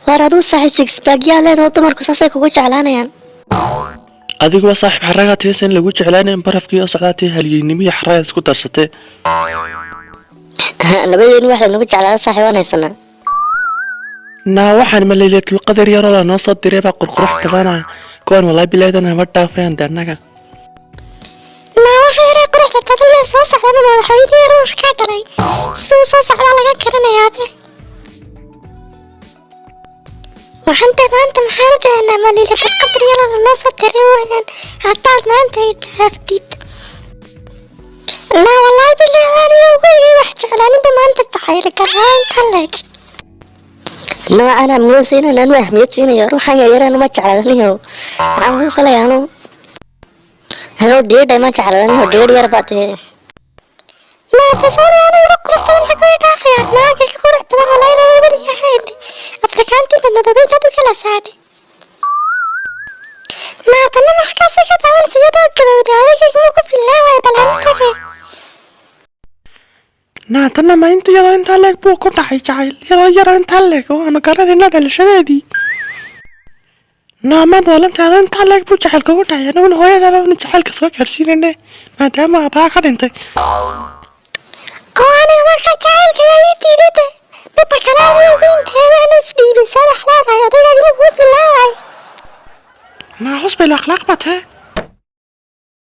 Waar aduu saaxiib six pack yaa leedaho, dumarku saasay kugu jeclaanayaan. Adigu waa saaxiib xaragaa tiisa in lagu jeclaanayn, barafkii oo socdaa tii halyeynimo iyo xaraga isku darsatay. Labadeenu waxay nagu jeclaada, saaxiib, waan haysanaa. Naa waxaan ma Laylatul Qadar yaroo la noo soo diray baa qurqurux badana kuwan? Walaa bilaaydan hama dhaafayaan de annaga. Naa waxa yaray quruxda badan lee soo socdana madaxweynihii Ruushka galay, siduu soo socdaa laga garanayaa be. Waxanta maanta maxaan u baahnaa? Ma Laylatul Qadar yaroo la noo soo diray weeyaan haddaad maanta i dhaaftid. Naa wallaahi bilaahi, aniga weligay wax jeclaaninba maanta jacayl galaa inta leeg. Noocana moodaysa inaan anu ahmiyad siinayo ruuxan yaryaraan? Ma jeclaadaniyo, maxaan ku falaya anu? Halo dhiidhay, ma jeclaadaniyo, dhiidh yar baa tahe. Naatasoona aniga qurux badan xaguu i dhaafaya? Naaga ka qurux badan wallahi inaan weliga ahayn. Afrikaantii madmadoobe intaad u kala saadhay. Naatana maxkaasi ka daawanaysa iyadoo gabowday? Odayga muu ku filnaa waay? Bal hanu tage. Naatana ma inta iyadoo intaa leeg buu ku dhacay jacayl, iyadoo yaroo intaa leeg oo aanu garanayna dhalashadeedii? Naama boolantaada intaa leeg buu jacaylka ugu dhacay? Anaguna hooyadaaba anu jacaylka soo gaarsiinayne maadaama aabbaha ka dhintay. Oo aniga markaa jacaylka yaa